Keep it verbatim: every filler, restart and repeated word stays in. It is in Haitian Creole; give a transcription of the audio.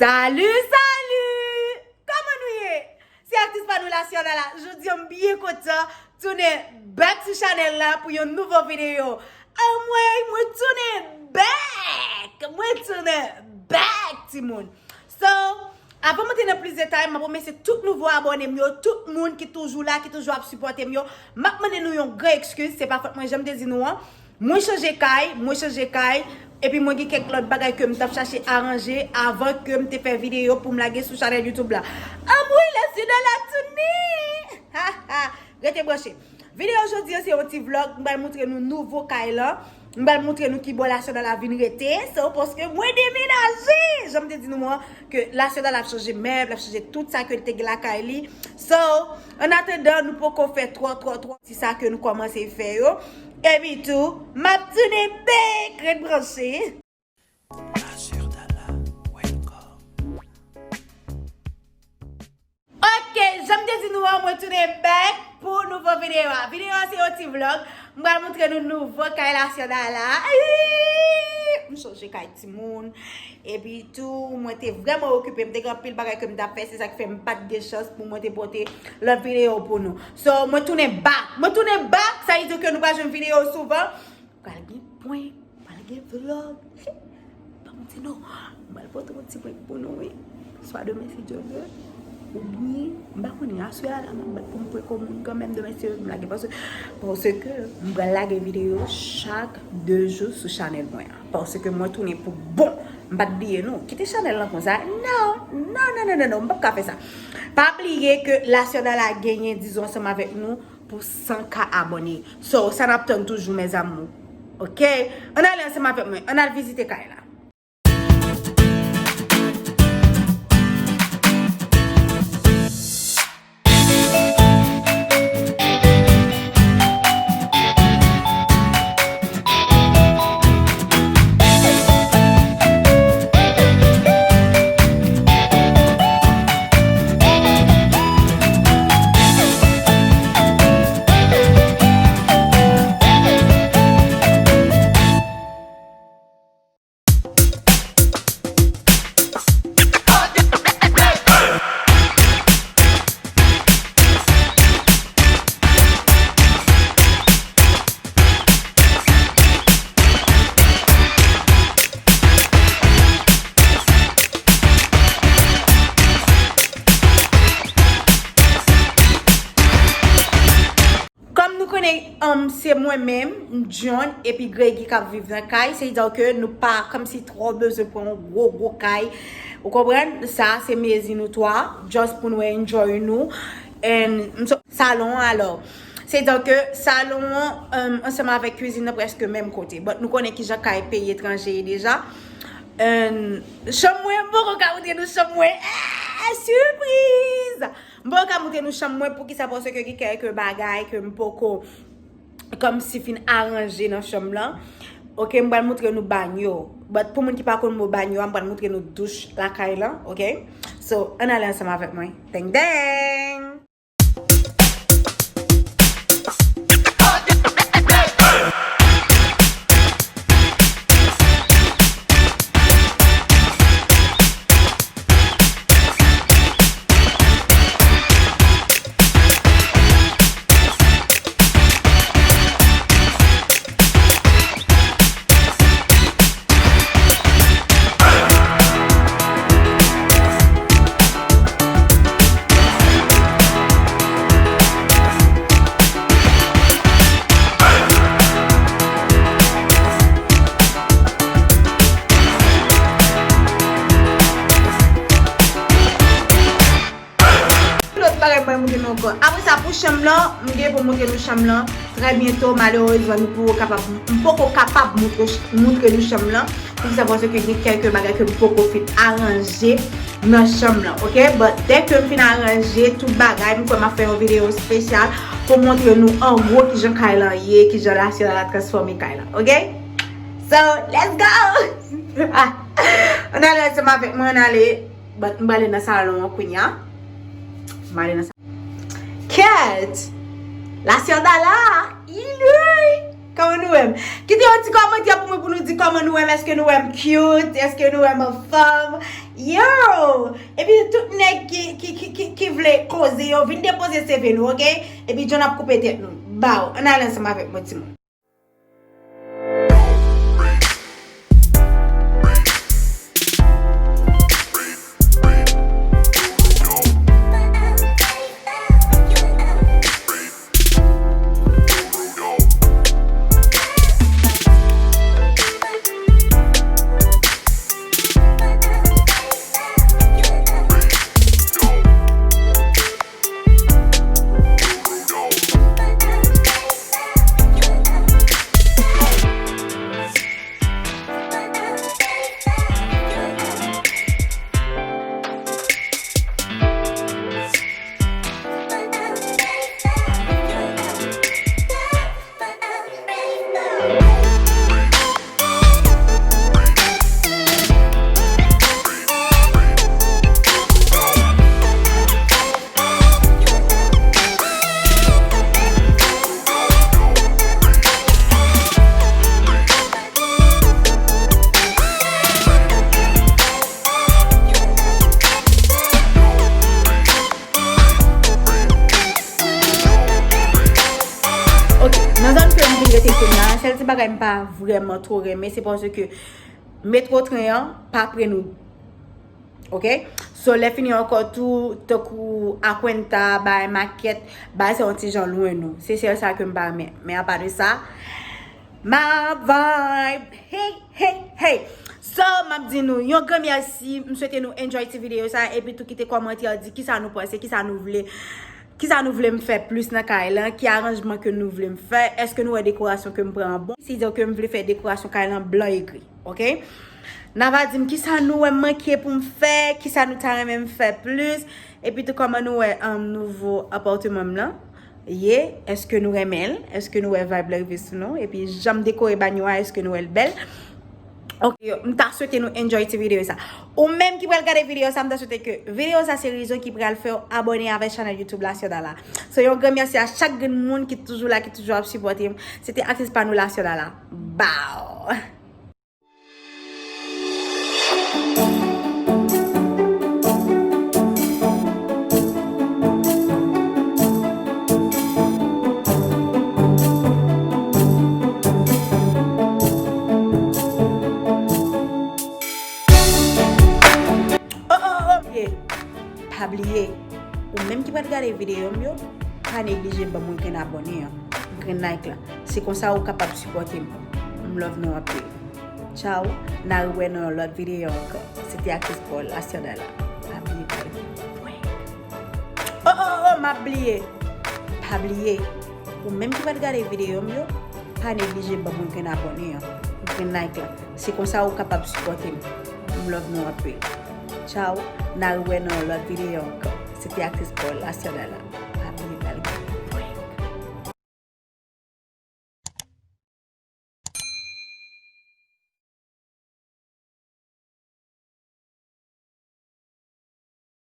Salut, salut! Kòman nou ye? Se aktris pa nou Lasyonala. Jodi a m byen kontan tounen back sou chanèl la pou yon nouvo videyo. Anmwey, mwen tounen back! Mwen tounen back, timoun. So, avan m antre nan plis detay, m ap remèsye tout nouvo abòne m yo, tout moun ki toujou la, ki toujou ap sipòte m yo. M ap mande nou yon gran ekskiz, se pa fòt mwen, jan m te di nou an. Mwen chanje kay, mwen chanje kay, epi mwen gen kèk lòt bagay ke m t ap chache aranje avan ke m te fè videyo pou m lage sou chanèl YouTube la. Anmwey, Lasyonala tounen! Ha, ha! Rete branche. Videyo jodi a se yon ti vlog, m pral montre nou nouvo kay lan. M pral montre nou kibò Lasyonala vin rete. So, paske mwen demenaje! Jan m te di nou an, ke Lasyonala ap chanje mèb, l ap chanje tout sa ke l te gen lakay li. So, an atandan, nou poko fè twò, twò, twò ti sa ke nou kòmanse fè yo. Epi tou, m ap tounen back, ret branche. Lasyonala, welcome. Ok, jan m te di nou an, mwen tounen back pou nouvo videyo a. Videyo a se yon ti vlog. M pral montre nou nouvo kay Lasyonala. Ayy! M chanje kay timoun. Epi tou, mwen te vrèman okipe. M te gen anpil bagay ke m t ap fè. Se sa k fè m pa t gen chans pou mwen te pote lòt videyo pou nou. So, mwen tounen back. Mwen tounen back, sa vle di ke nou pral jwenn videyo souvan. Pral gen prank, pral gen vlog. Pa manti non. M pral pote yon ti prank pou nou, wi. Swa demen si Dye vle. Oubyen, m pa konnen, aswè a la, m ap bat pou m prank yon moun kanmenm demen si m lage. Paske, paske m pral lage videyo chak de jou sou chanèl mwen an. Paske mwen tounen pou bon. M pa t bliye nou. Kite chanèl lan konsa. Non, non, non, non, non, non. M p ap ka fè sa. Pa bliye ke Lasyonala genyen dizon ansanm avèk nou pou san K abòne. So, sa n ap tann toujou, mes amours. Ok? Ann ale ansanm avèk mwen. Ann al vizite kay la. Kòm nou konnen, um, se mwen menm, John, epi Greggy k ap viv nan kay, se di ke nou pa kòmsi twò bezwen pran yon gwo, gwo kay. Ou konprann? Sa, se mezi nou twa, just pou nou enjoy nou. And, m so-, salon an, alò. Se di ke salon an, um, ansanm avèk kwizin nan, prèske menm kote. But nou konnen kijan kay peyi etranje ye deja. And, chanm mwen, m poko ka montre nou chanm mwen. Eh, sipriz! M poko ka montre nou chanm mwen, poukisa? Paske gen kèlke bagay ke m poko kòmsi fin aranje nan chanm lan. Ok, m pral montre nou banyo. But pou moun ki pa konn mo banyo a, m pral montre nou douch lakay lan, ok? So, ann ale ansanm avèk mwen. Teng, teng! Lòt bagay mwen montre nou ankò. Apre sa, pou chanm lan, m gen pou montre nou chanm lan trè byento. Malerezman, nou poko kapab, m poko kapab montre, montre nou chanm lan. Poukisa? Paske gen kèlke bagay ke m poko fin aranje nan chanm lan, ok? But dè ke m fin aranje tout bagay, m kwè m ap fè yon videyo espesyal pou montre nou an gwo kijan kay lan ye, kijan Lasyonala transfòme kay lan, ok? So, let's go! Ann ale ansanm avèk mwen, ann ale. But m prale nan salon an kounya. M prale nan salon. Kèt! Lasyonala! Ilui! Kòman nou wè m? Kite yon ti kòmantè pou mwen pou nou di kòman nou wè m. Èske nou wè m cute? Èske nou wè m anfòm? Yo! Yo, vin depoze C V nou, oke? Epi John ap koupe tèt nou. Baw, ann ale ansanm avèk mwen, timoun. Ok, nan zòn ke m vin rete kounye a, sèl ti bagay m pa vrèman twò renmen, se paske metwo tren an pa pre nou. Ok? So, lè fini ankò tou, tankou Akwenta, bay makèt, bay sa yon ti jan lwen nou. Se sèl sa ke m pa renmen. Men apa de sa, my vibe. Hey, hey, hey. So, m ap di nou, yon gran mèsi. M swete nou enjoy ti videyo sa. Epi tou kite kòmantè, di kisa nou panse, kisa nou vle. Kisa nou vle m fè plis nan kay lan? Ki aranjman ke nou vle m fè? Èske nou wè dekorasyon ke m pran an bon? Si di ke m vle fè dekorasyon kay lan blan e gri, ok? N a va di m kisa nou wè m manke pou m fè, kisa nou ta renmen m fè plis. Epi tou kòman nou wè um, nouvo apatman m lan ye? Èske nou renmen l? Èske nou wè vibe la rive sou nou? Epi jan m dekore banyo a, èske nou wè l bèl? Ok, m ta swete nou enjoy ti videyo sa. Ou menm ki pral gade videyo sa, m ta swete ke videyo sa se rezon ki pral fè w abòne avèk chanèl YouTube La Sœur Dala. So, yon gran mèsi a chak grenn moun ki toujou la, ki toujou ap sipòte m. Se te atis pa nou La Sœur Dala. Bow! Oh, oh, oh, yeah. Pa bliye, ou menm ki pral gade videyo m yo, pa neglije ban mwen grenn abòne an, grenn like la. Se konsa ou kapab sipòte m. M love nou anpil. Ciao, n a rewè nan yon lòt videyo ankò. Se te aktris pa w La Sœur Dala. Pa bliye, pa bliye. Oh, oh, oh, m ap bliye. Pa bliye, ou menm ki pral gade videyo m yo, pa neglije ban mwen grenn abòne an, grenn like la. Se konsa ou kapab sipòte m. M love nou anpil. Ciao, n a rewè nan yon lòt videyo ankò. Se te aktris pa w La Sœur Dala.